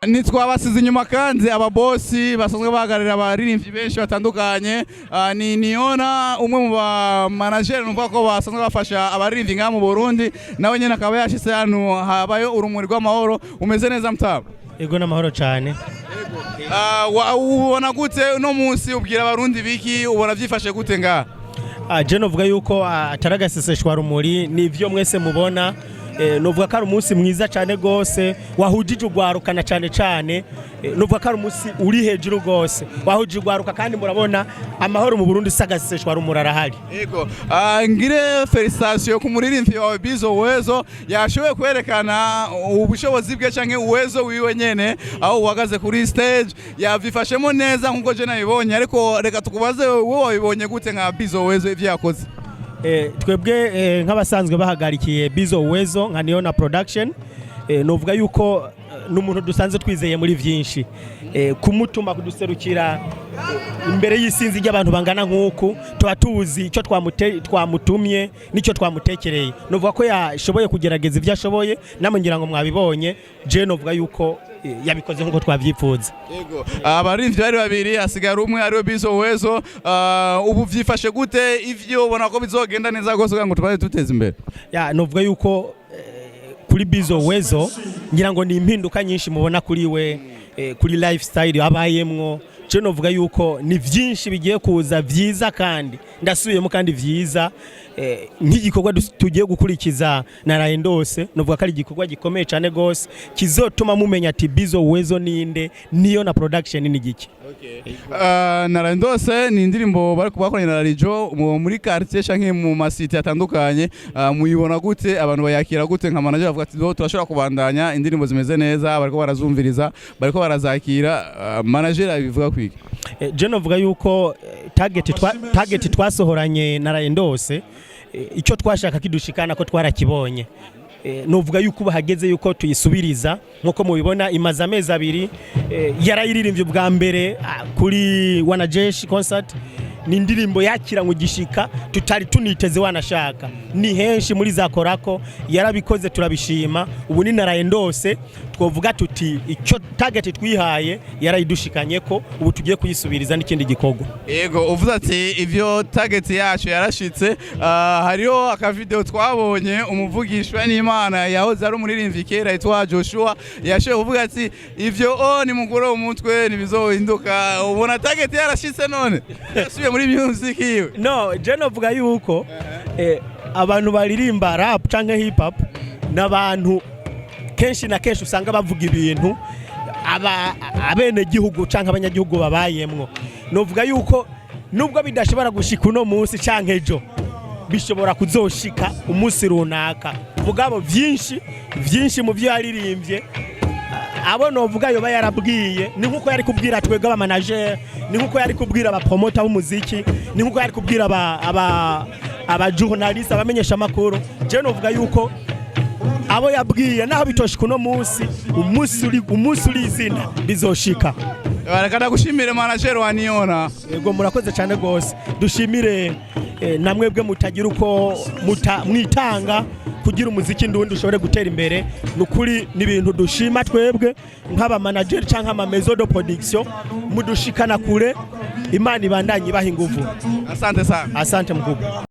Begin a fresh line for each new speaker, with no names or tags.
Ntitwabasize inyuma kandi ababosi basanzwe bahagararira abaririmbyi benshi batandukanye. Ni Niona, umwe mu ba manager numva ko basanzwe bafasha abaririmbyi ngaha mu Burundi, nawe nyene akaba yashitse hano habayo urumuri rw'amahoro. Umeze neza, mutaba?
Ego, n'amahoro cyane.
Ubona gute uno munsi? Ubwira abarundi biki? Ubona vyifashe gute ngaha?
Je novuga yuko atari agaseseshwa rumuri, nivyo mwese mubona. Novuga ko ari umunsi mwiza cyane gose wahujije ugwaruka na cyane cyane. Novuga ko ari umunsi uri hejuru gose wahujije ugwaruka, kandi murabona amahoro mu Burundi, si agaseseshwa rumuri, arahari.
Yego. Ngire félicitations ku muririmbyi wawe Bizo Uwezo, yashoboye kwerekana ubushobozi bwe canke uwezo wiwe nyene aho uhagaze kuri stage, yavyifashemo neza nkuko je nabibonye. Ariko reka tukubaze, wowe wabibonye gute nka Bizo Uwezo ivyo yakoze?
Twebwe nk'abasanzwe bahagarikiye Bizo Uwezo nka Niona Production, novuga yuko n'umuntu dusanzwe twizeye muri vyinshi. Kumutuma kuduserukira imbere y'isinzi ry'abantu bangana nk'uku, tuba tuzi icyo twamutumye n'icyo twamutekereye. Novuga ko yashoboye kugerageza ibyo ashoboye, namwe ngira ngo mwabibonye. Je novuga yuko yabikoze nk'uko twavyifuza.
Yego. Abaririmbyi bari babiri, hasigara umwe ariwe Bizo Uwezo. Ubu vyifashe gute? Ivyo ubona ko bizogenda neza gose kugira ngo tubaze duteza imbere?
Ya, novuga yuko kuri Bizo Uwezo ngira ngo ni impinduka nyinshi mubona kuri we, kuri lifestyle abayemwo. Je novuga yuko ni vyinshi bigiye kuza vyiza, kandi ndasubiyemo, kandi vyiza. Nk'igikorwa tugiye gukurikiza naraye ndose, novuga ko ari igikorwa gikomeye cyane gose kizotuma mumenya ati Bizo Uwezo ninde, niyo na production ni giki.
Naraye ndose ni indirimbo bari bakoranye na Rarijo muri quartier canke mu masite atandukanye. Muyibona gute? Abantu bayakira gute? Nka manager bavuga ati: "Do, turashobora kubandanya indirimbo zimeze neza, bariko barazumviriza, bariko barazakira." Manager abivuga kwiki?
Je novuga yuko target twasohoranye naraye ndose, icyo twashaka kidushikana ko twarakibonye. Novuga yuko ubu hageze yuko tuyisubiriza. Nkuko mubibona, imaze amezi 2. Yarayiririmbye ubwa mbere kuri Wanajeshi concert. Ni indirimbo yakiranywe igishika tutari tuniteze, wanashaka ni henshi muri za korako yarabikoze, turabishima. Ubu ni naraye ndose, twovuga tuti icyo target twihaye yarayidushikanye ko ubu tugiye kuyisubiriza n'ikindi gikorwa.
Yego, uvuze ati ivyo target yacu yarashitse. Hariho akavideo twabonye, umuvugishwa n'Imana yahoze ari umuririmbyi kera yitwa Joshua yashoboye kuvuga ati ivyo o ni mukuru umutwe ntibizohinduka. Ubona target yarashitse none yasubiye muri music yiwe?
No, je novuga yuko abantu baririmba rap canke hip hop n'abantu kenshi na kenshi usanga bavuga ibintu aba abenegihugu canke abanyagihugu babayemwo. Novuga yuko nubwo bidashobora gushika uno munsi canke ejo, bishobora kuzoshika umunsi runaka. Mugabo vyinshi vyinshi mu vyo yaririmbye, abo novuga yoba yarabwiye, ni nkuko yari kubwira twebwe aba manager, ni nkuko yari kubwira aba promoter b'umuziki, ni nkuko yari kubwira aba journaliste, abamenyesha makuru. Je novuga yuko abo yabwiye, naho bitoshika uno munsi, umunsi uri izina bizoshika.
Reka ndagushimire, manager wa Niona.
Yego, murakoze cyane gose. Dushimire namwebwe mutagira uko mwitanga kugira umuziki ndundi ushobore gutera imbere. Ni ukuri ni ibintu dushima twebwe nk'aba manager cyangwa ama maison de production, mudushikana kure. Imana ibandanye ibaha inguvu.
Asante sana.
Asante mkubwa.